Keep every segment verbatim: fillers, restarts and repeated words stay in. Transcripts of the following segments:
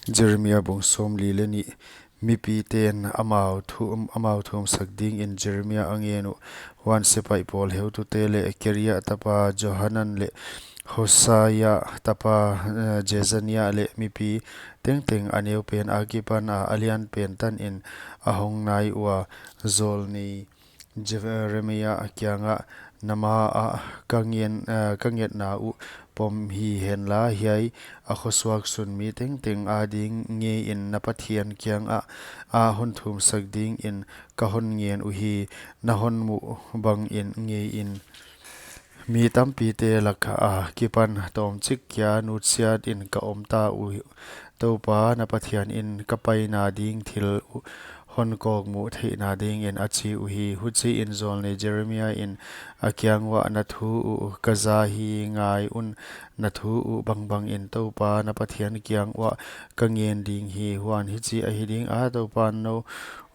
Jeremia bung sawmli leh nih. Mipite'n amau thu, amau thumsak dingin Jeremia a ngen uh. Huan sepaih pawl heutute leh Karea tapa Johanan leh Hosaia tapa, eh, Jezania leh mipi tengteng a neupen akipan a, a lianpen tanin a hong nai ua, zawlnei Jeremia kiangah, na ma ah ka ngen, eh, ka ngetna uh pom hi henla, hiai a khosuak sun mi tengteng ading ngeiin na Pathian kiangah a hon thumsak dingin ka hon ngen uhi. Na hon muh bangin ngeiin, mi tampite laka kipan tawmchik kia nutsiatin ka omta uh. Toupa na Pathianin ka paina ding thil uh hon kawkmuh theihna dingin, a chi uhi. Huchiin zawlnei Jeremia in a kiang uah, na thu uh ka za hi, ngai un, na thu uh bangbangin Toupa na Pathian kiang uah ka ngen ding hi. Huan hichi ahi dinga, Toupan nou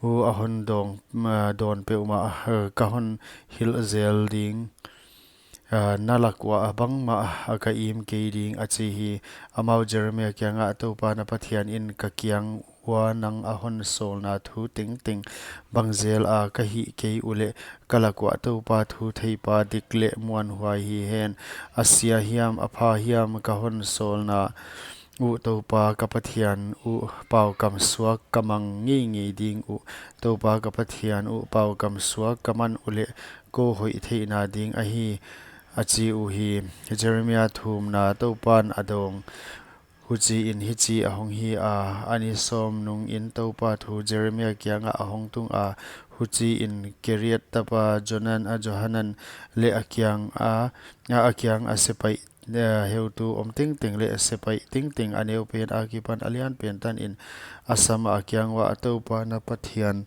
uh a hon dawng, ah, dawn peuhmah, ah, ka hon hilh zel ding. Ah, na lak uah bangmah a ka im kei ding, a chi hi. Amau Jeremia kiangah, Toupa na Pathianin ka kiang ua nang a hon sawlna thu tengteng bang zela ka hih kei uleh, ka lak uah Toupa thu theipa dik leh muanhuai hi hen. A sia hiam, a pha hiam, ka hon sawlna uh Toupa ka Pathian uh paukam suak ka mang ngeingei ding uh. Toupa ka Pathian uh paukam suak ka man uleh, kou hoih theihna ding ahi, a chi uhi. Jeremia thumna Toupan a dawng. Huchiin hichi a hong hi a, a ni sawm nungin Toupa thu Jeremia kiangah a hong tung a. Huchiin Karea tapa Jonan, a Johanan leh a kiang a, a, a kiang a sepaih, eh, heutu om tengteng leh sepaih tengteng a neupen akipan a lianpen tanin a sam a, a kiang uah, Toupa na Pathian,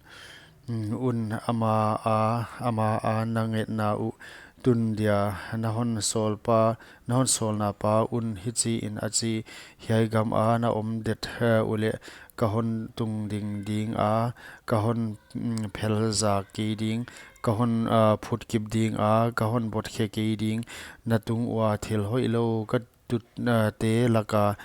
mm, un ama a, ama a na ngetna uh tun dia na hon sawlpa, na hon sawlna pa un hichiin a chi, hiai gam a na om det, eh, uleh ka hon tungding dinga, ka hon, mm, phelzak kei ding, ka hon, ah, phutkip dinga, ka hon botkhe kei ding, na tung ua thil hoihlou ka tut, ah, te laka,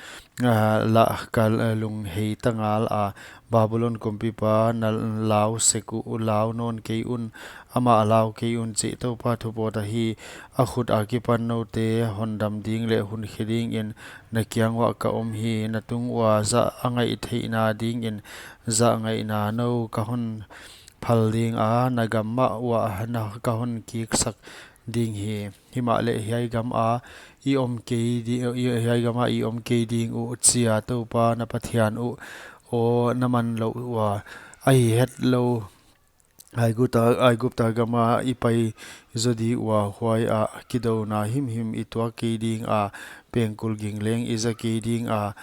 ah, lah ka, ah, lung hei ta ngal a. Babulon kumpipa na lau sek uh, lau nawn kei un, amah lau kei un chih Toupa thu pawt ahi. A khut akipan noute hondam ding leh hunkhe dingin na kiang uah ka om hi. Na tung ua zah a ngaih theihna dingin zah ngaihna nou ka hon phal dinga, na gam mah uah na ka hon kiksak ding hi. Himahleh hiai gam a i om kei di, i, hiai gam a i om kei ding uh chia Toupa na Pathian uh aw na man louh ua, ahi hetlou Aigupta, Aigupta gam a i pai zaw di ua, huai ah kidouna himhim i tuak kei dinga, pengkul ging leng i za kei dinga,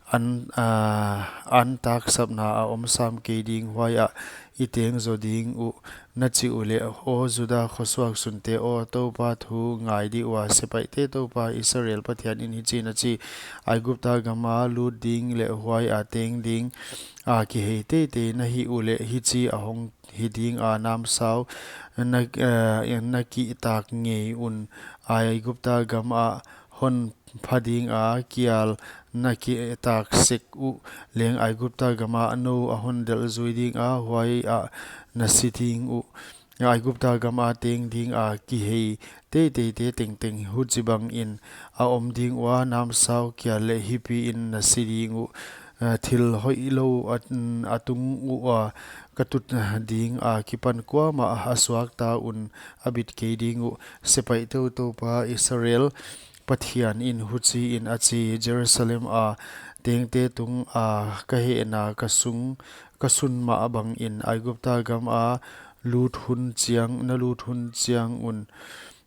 an, ah, an taksapna a om sam kei ding, huai ah i teng zaw ding uh, na chi uleh, aw Juda khosuak sunte aw, Toupa thu ngai di ua, sepaihte Toupa Israel Pathianin hichiin a chi, Aigupta gam a lut ding leh huai a teng ding a kihei teitei na hih uleh, hichi a hong hi dinga, namsau na, eh, na kihtak ngei un, Aigupta gam ah hon pha dinga, kial na kihtak sek uh leng Aigupta gam ah nou a hon delh zui dinga, huai ah na si ding uh. Aigupta gam a teng dinga kihei teiteite tengteng huchibangin a om ding ua, namsau, kial leh hipiin na si ding uh. Eh, thil hoihlou a, a tung ua ka tut ding akipan kuamah a suakta un a bit kei ding uh. Sepaihte Toupa Israel Pathianin huchiin a chi, Jerusalem a tengte tunga ka hehna ka sung, ka sun mah bangin Aigupta gam a lut hun chiang, na lut hun chiang un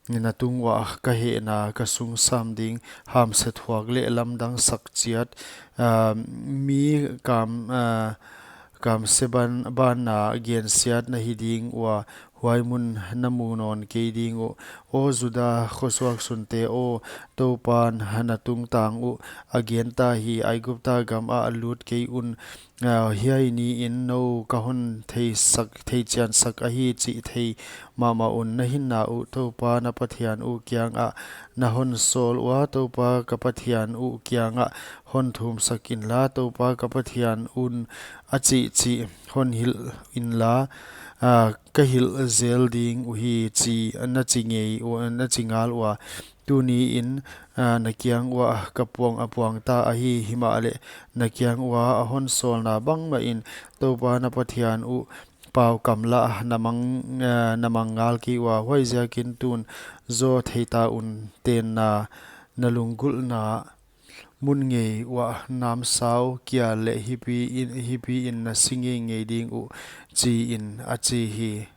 na tung uah ka hehna ka sung sam ding, hamse thuak leh lamdang sak chiat, ah, mi kam, ah, kamse ban, banna gensiat na hi ding ua, huai mun na mu nawn kei ding uh. Aw Juda khosuak sunte aw, Toupan na tungtang uh a genta hi, Aigupta gam ah lut kei un, ah, hiai niin nou ka hon theisak, theichiansak ahi chih thei mahmah un. Na hinna uh Toupa na Pathian uh kiangah na hon sawl ua, Toupa ka Pathian uh kiangah hon thumsak inla, Toupa ka Pathian un a chih chih hon hilh inla, ah, ka hilh zel ding uhi chi na chi ngei ua, na chi ngal ua. Tuni in, ah, na kiang uah ka puang a puang ta ahi, himahleh na kiang ua a hon sawlna bangmah in Toupa na Pathian uh pau kam lah na mang, ah, na mang ngal kei ua. Huaiziakin tun zaw thei ta un, tenna na lunggulhna mun ngei uah namsau kia leh hipi in, hipi in na si ngeingei ding uh, chi in a chi hi.